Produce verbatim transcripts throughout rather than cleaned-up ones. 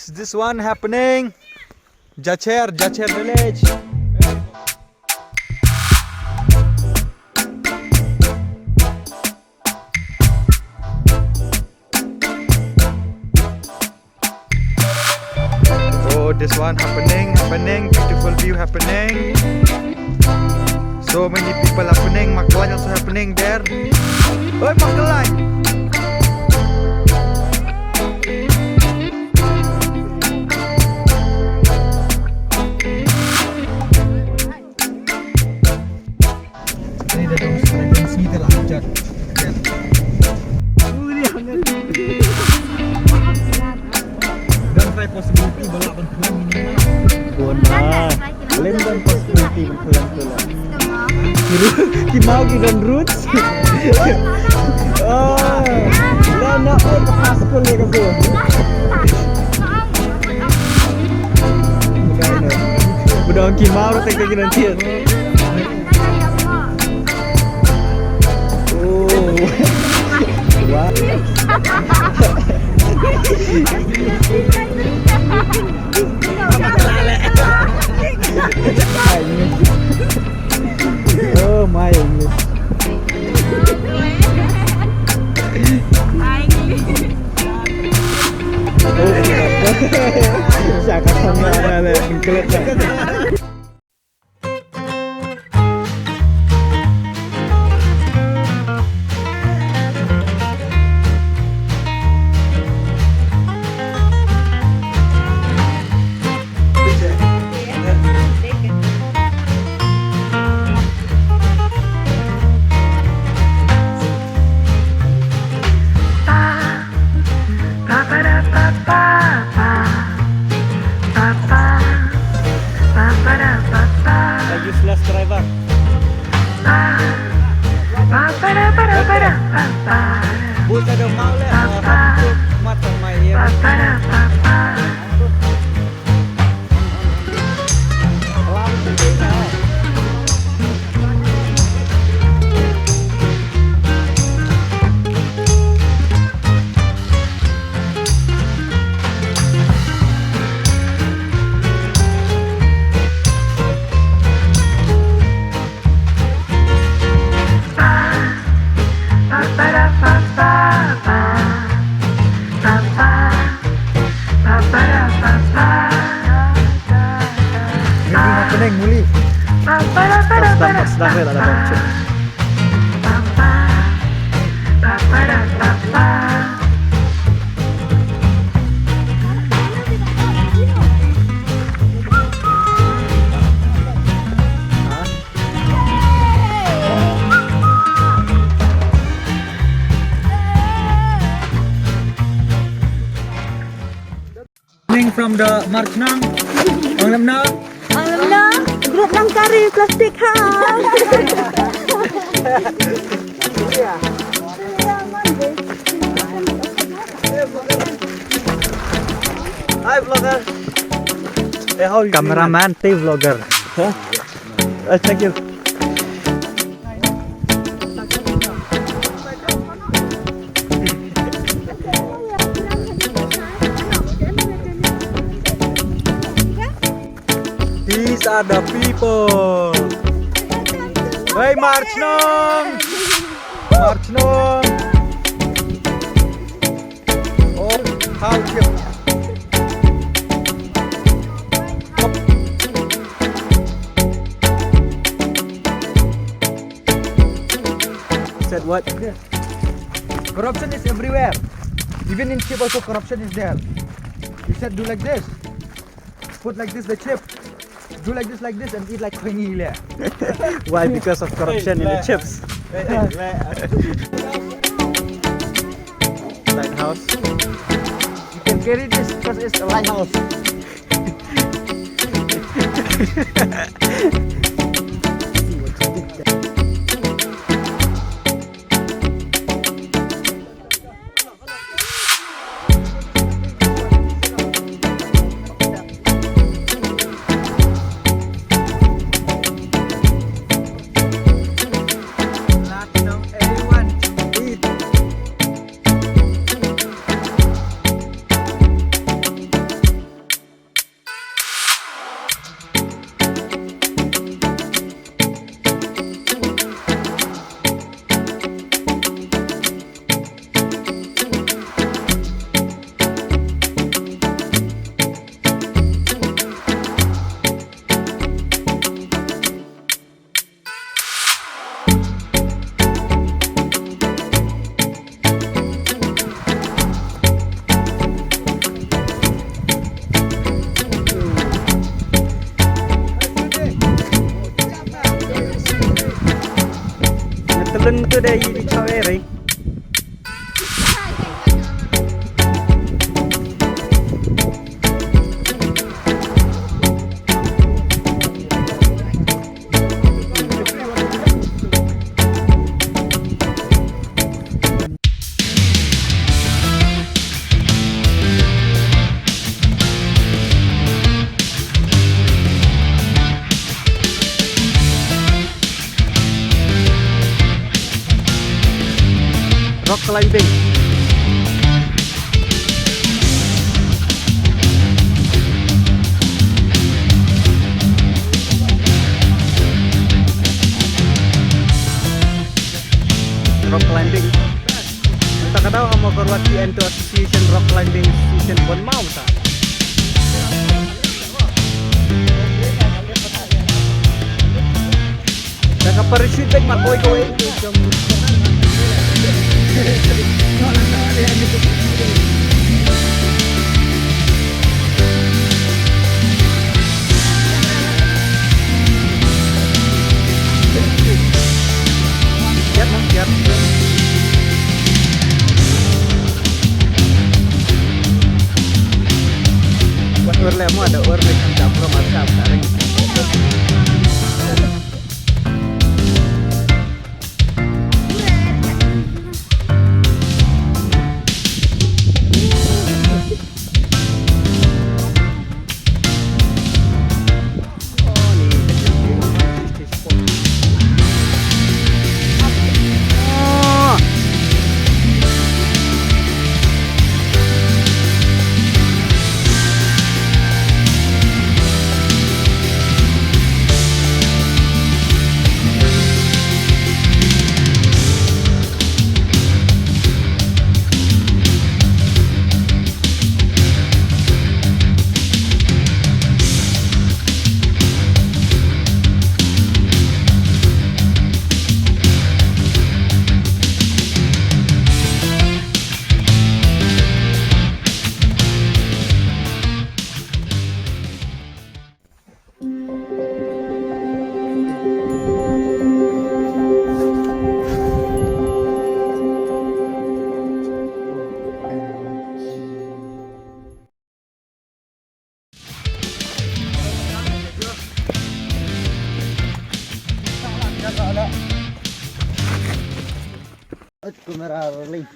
This one happening. Jacher, Jacher village. Oh, this one happening, happening. Beautiful view happening. So many people happening. Makalai also happening there. Oi, Makalai. Ini dah terus, terus, sini dah lah, hujan. Hujan. Don try possibility ba lah ban khlem ini. Bun ba. Khlem don possibility ban khlem tu lah. Ki mau ki don roots. Oh. Lah nak oi ka pas ko le ka tu. Ba don ki mau te ki don tiet. Oh. Wah. Oh my English. Oh. Siya ka tama na le, ang kulit na. A useless driver. Buta da mau le, ah, mat mai ye. Maybe happening, muli. Sedang, sedang, sedang, sedang. Coming from the Marchnong. Ang lam na. Ang lam na. Group ng kari plastic ha. Hi vlogger. Eh, how you doing? Cameraman te vlogger. Huh? Uh, thank you. These are the people. Hey, Marchnong! Marchnong! Oh, how cute. Said what? Corruption is everywhere. Even in chip also corruption is there. You said do like this. Put like this the chip. Do like this, like this, and eat like khwini le. Why? Because of corruption in the chips. Lighthouse. You can carry this because it's a lighthouse. Tentu dei di cawe ring. Rock climbing. Rock climbing. Mynta ka daw ha Mawkyrwat ki ento association, rock climbing association, bun maw ta. Da ka parachute beit ma kawei kawei. Kiat, kiat. Wat ur lemo ada ur lek kam campur masak taring. Kamera darling.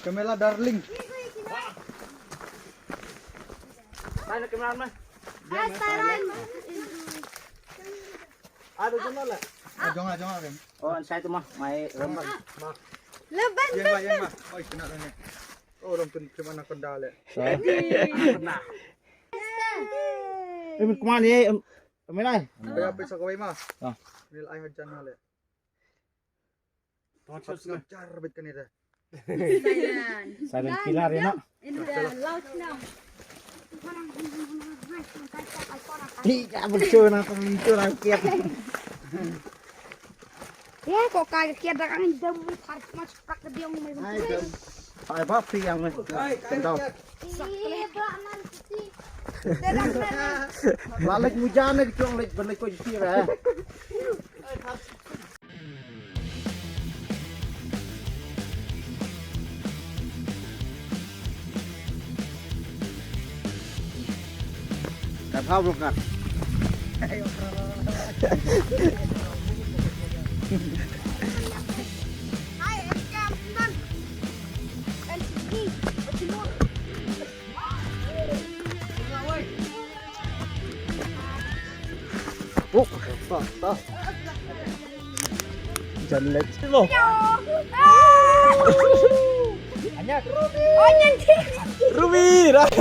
Kamera darling. Mana kamera mana? Ada jom lah. Ah, jom lah, jom lah. Oh, saya tu mah, mai rembang. Leban. Yang mah, yang mah. Oh, kena ni. Oh, orang tu cuma nak kendal eh. Nah. Eh, kemana ni? Em, mana? Kaya apa sa kawai mah. Ah. Nil ai hajan na le. Jar bet kane da. Silent killer ya nak. In the loud now. Ni ya betul nak muncul angkat. Ya, kok kaget kiat dah kan jam empat mas prak ke dia ngomong. Hai, jam. Hai, bapi yang kendal. Iya, bak man sih. Lalek mujan lagi tuang lek balik kau jisir eh. Kat hau belum kat. Hai, N K, Nan. N C T, Timur. Oh, ta, ta. Jan lek. Lo. Anyar. Oh, nyan. Ruby, dah.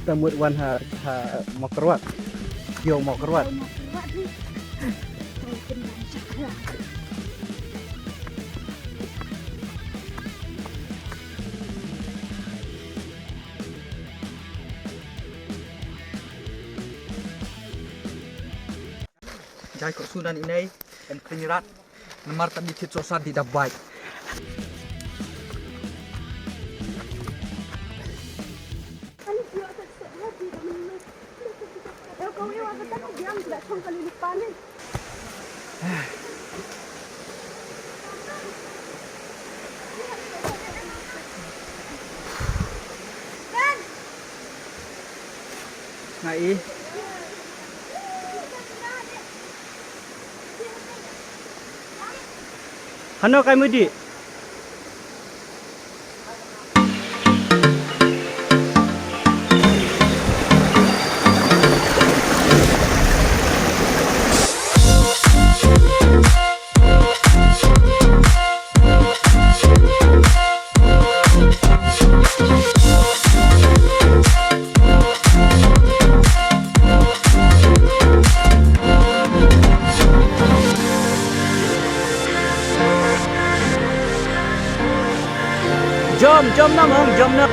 Ta mut wan ha, ha Mawkyrwat. Yo Mawkyrwat. Jai ko sunan inei, en kring rat, namar tadi tit sosat di dabai. Nga i. Hano kai mudi? Jom, jom na mong, jom na.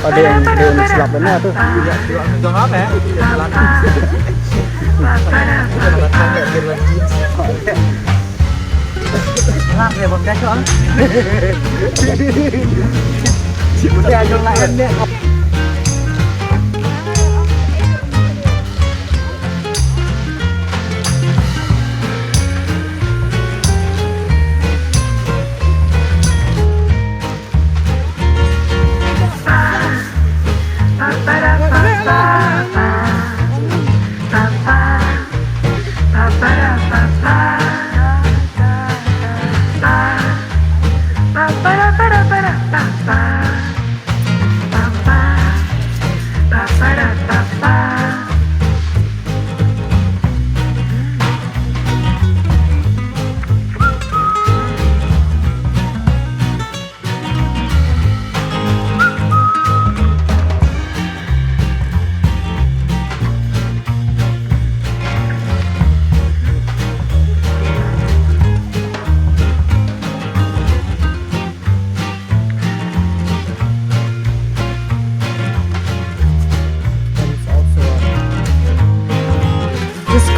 Ada yang, ada yang slap benar tu. Jom apa ya? Lang dia bang kacau ah. Cik boleh aja lain ni.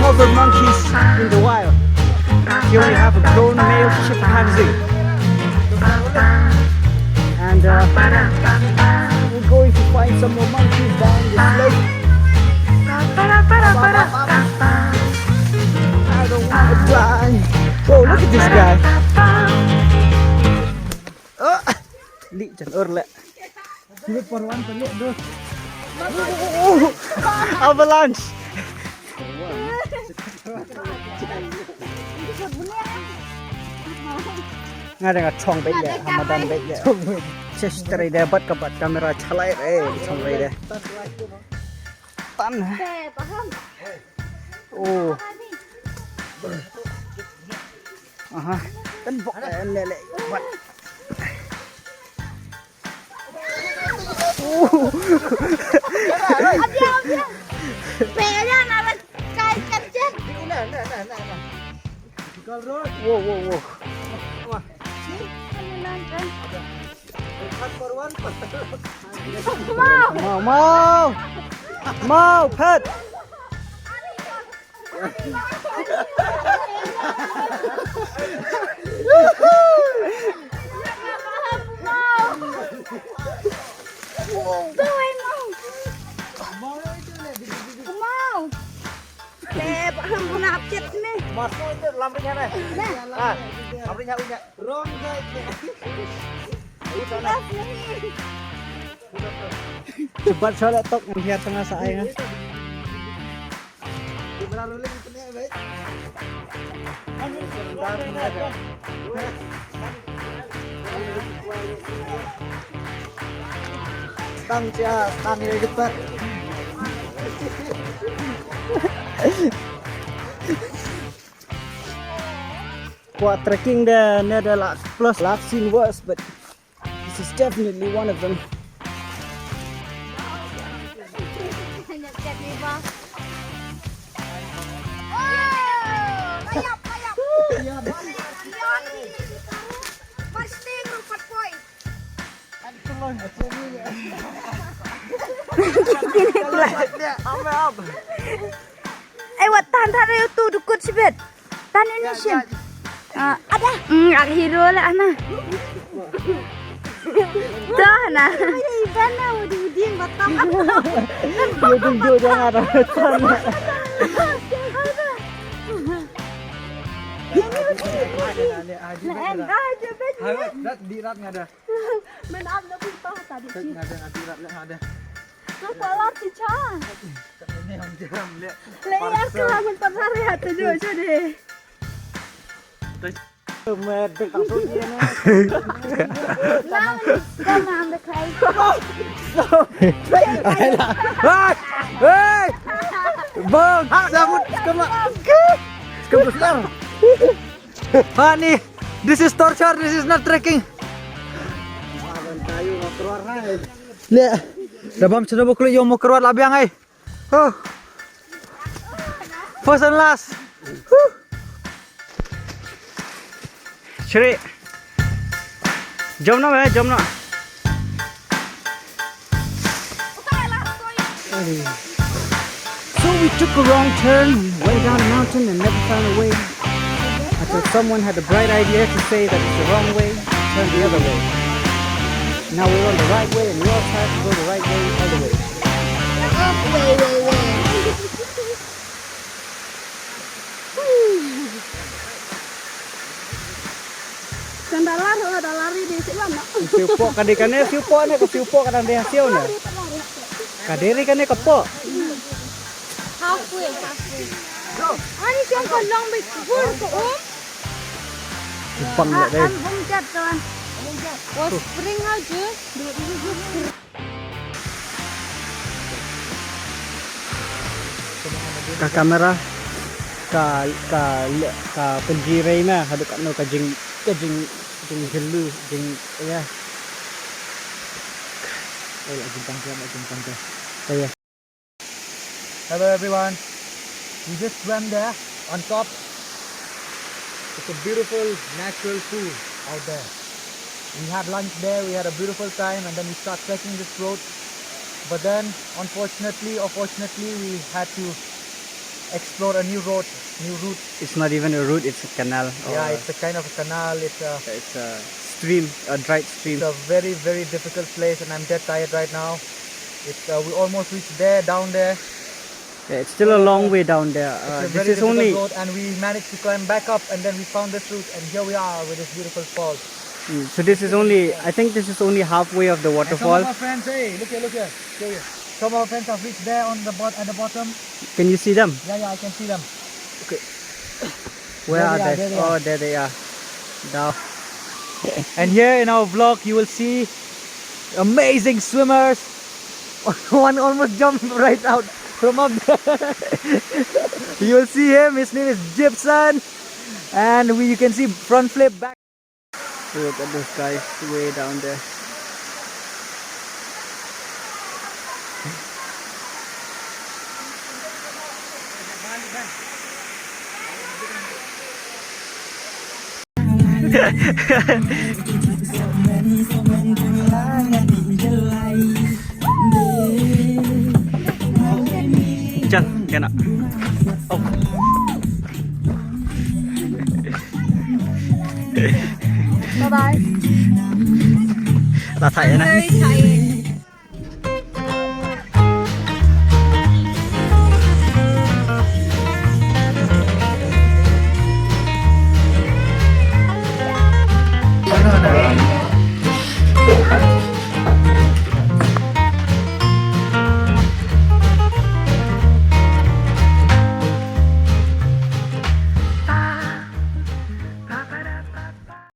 Other monkeys in the wild. Here we have a grown male chimpanzee. And uh, we're going to find some more monkeys down this lake. I don't want to die. Oh, look at this guy. Oh, li jan ur le. Avalanche. Nga dang chong beit ïa, hamadan beit ïa. Chesh trai de bat ka bat kamera chalai re, chong beit de. Tan. Oh. Aha. Tan bok ne le. Bat. Abia, abia. Pera na la kai kan je. Wow, wow, wow. Mau, mau. Mau, pet. Wow. Te ba hang guna apchet ni. Masuk itu lamring sana. Nah. Ah, lamring ha unya. Wrong side. Udah lah. Cepat soalnya tok ngiar tengah saya. Kamera rolling kena, baik. Tang cia, tang ya cepat. Kwah trekking de, ne de la plus, I've seen worse, but this is definitely one of them. Ai wat tan tan ïa utu dukut shibit. Tan ini shin. Ah, ada. Hmm, ak hero lah ana. Dah na. Ai bana wadi wadi batam. Wadi jo jangan ada tan. Ada ada ada. Hai, rat di rat ngada. Men am na pun tah tadi. Ngada ngada rat ngada. Kepala cicak. Ini yang jam le. Le ya ke lamun pernah lihat tu juga sudah. Medek tak sunyi ni. Lawan sama ambil kai. Hey, hey, bang, sabut sekemak. Sekemak siang. Ha ni, this is torture, this is not trekking. Le, da bam sida ba khlem ïoh mo kyrwat la biang ai. Oh. First and last. Huh. Shri. Jom na, eh, jom na. So we took a wrong turn, we went down a mountain and never found a way. Until someone had the bright idea to say that it's the wrong way, turn the other way. Now we're on the right way and we all tried to go the right way all the way. Kan da lar, oh, da lari di sik wan. Siu pok ka dei kane, siu pok ne, ka siu pok ka dang dei ha siu ne. Ka dei ri kane ka pok. Halfway, halfway. Ani siang ka long bit bur ko um. Bang le dei. An bum jat kan. Was spring hal ju. Ka kamera ka, ka, ka pynjyrei ma haduh katno ka jing, ka jing, jing jylliew, jing, ïa. Eh, la jingpang ka, la jingpang ka. Ïa. Hello everyone. We just went there on top. It's a beautiful natural pool out there. We had lunch there, we had a beautiful time, and then we start trekking this road. But then, unfortunately or fortunately, we had to explore a new road, new route. It's not even a road, it's a canal. Yeah, it's a kind of a canal. It's a, it's a stream, a dried stream. It's a very, very difficult place, and I'm dead tired right now. It's uh, we almost reached there, down there. Yeah, it's still a long way down there. Uh, It's a this very is only difficult road, and we managed to climb back up, and then we found this route, and here we are with this beautiful falls. Mm, so this is only, I think this is only halfway of the And some of waterfall. Our friends, hey, look here, look here, show you. Some of our friends have reached there on the bot at the bottom. Can you see them? Yeah, yeah, I can see them. Where There are they are, they? There they are. Oh, there they are. Down. And here in our vlog, you will see amazing swimmers. One almost jumped right out from up there. You will see him. His name is Gibson, and we, you can see front flip, back. Look at those guys way down there. Chal, kena. Oh. Bye bye. La thai na. Very tired.